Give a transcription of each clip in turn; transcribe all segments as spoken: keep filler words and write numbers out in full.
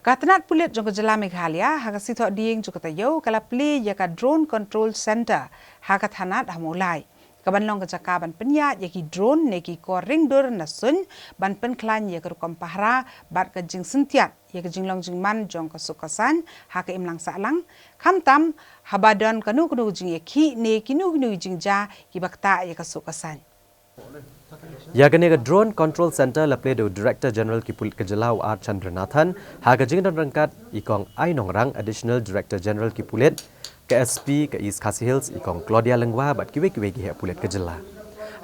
Ka tnat pulit jong ka jylla Meghalaya ha ka sngi Thohdieng jong ka taïew ka la plie ïa ka Drone Control Centre ha ka tnat ha Mawlai, ka ban long ka jaka ban pynïaid ïa ki drone ne ki kor ringdur na suiñ ban pynkhlaiñ ïa ka rukom pahara bad ka jingsyntiat ïa ka jinglong jingman jong ka suk ka saiñ ha ka imlang sahlang, khamtam haba don kano kano ka jingïakhih ne kino kino ki jingjia kiba ktah ïa ka suk ka saiñ. Ïa kane ka Drone Control Centre la plie da u Director General ki pulit ka jylla, u R Chandranathan, ha ka jingdon ryngkat i Kong Ai Nongrang, Additional Director General ki pulit, ka S P ka East Khasi Hills, i Kong Claudia Lyngwa bad kiwei kiwei ki heh pulit ka jylla.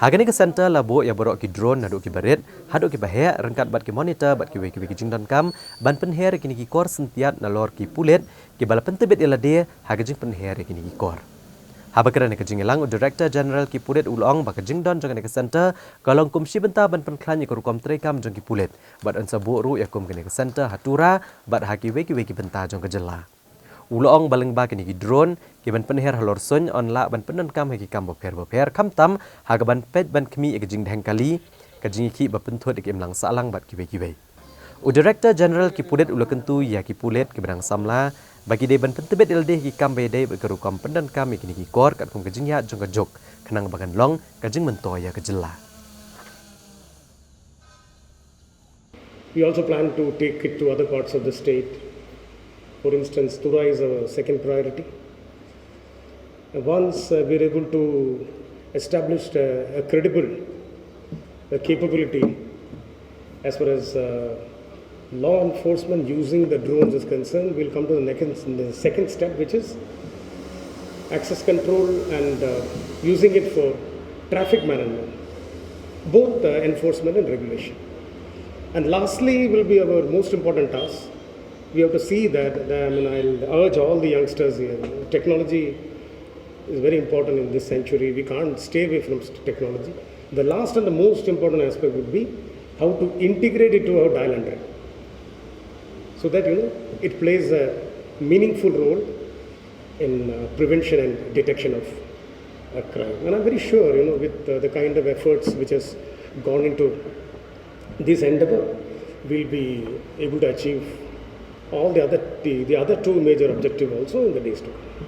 Ha kane ka centre la buh ïa baroh ki drone naduh kiba rit haduh kiba heh, ryngkat bad ki monitor bad kiwei kiwei ki jingdonkam ban pynher ïa kine ki kor syntiat nalor ki pulit kiba la pyntbit ïa lade ha ka jingpynher ïa kine ki kor. Haba kren ha ka jingïalang, u Director General ki pulit u la ong ba ka jingdon jong kane ka centre ka long kum shi bynta ban pynkhlaiñ ïa ka rukom treikam jong ki pulit bad yn sa buh ruh ïa kum kane ka centre ha Tura bad ha kiwei kiwei ki bynta jong ka jylla. U la ong ba lyngba kine ki drone, ki ban pynher halor suiñ yn lah ban pyndonkam ha ki kam bapher bapher, khamtam ha ka ban peit ban khmih ïa ka jingdheng kali, ka jingïakhih ba pynthut ïa ka imlang sahlang bad kiwei kiwei. U Director General ki pulit u la kyntu ïa ki pulit kiba dang samla ba ki dei ban pyntbit ïa lade ha ki kam ba ïadei bad ka rukom pyndonkam ïa kine ki kor katkum ka jingïaid jong ka juk, khnang ba kan long ka jingmyntoi ïa ka jylla. We also plan to take it to other parts of the state. For instance, Tura is our second priority. And once uh, we're able to establish a, a credible uh, capability as far as uh, law enforcement using the drones is concerned, we'll come to the next, the second step, which is access control and uh, using it for traffic management, both uh, enforcement and regulation. And lastly, will be our most important task. We have to see that, I mean, I'll urge all the youngsters here, technology is very important in this century. We can't stay away from technology. The last and the most important aspect would be how to integrate it to our dial and track, so that, you know, it plays a meaningful role in uh, prevention and detection of uh, crime. And I'm very sure, you know, with uh, the kind of efforts which has gone into this endeavor, we'll be able to achieve all the other, the, the other two major objectives also in the days to come.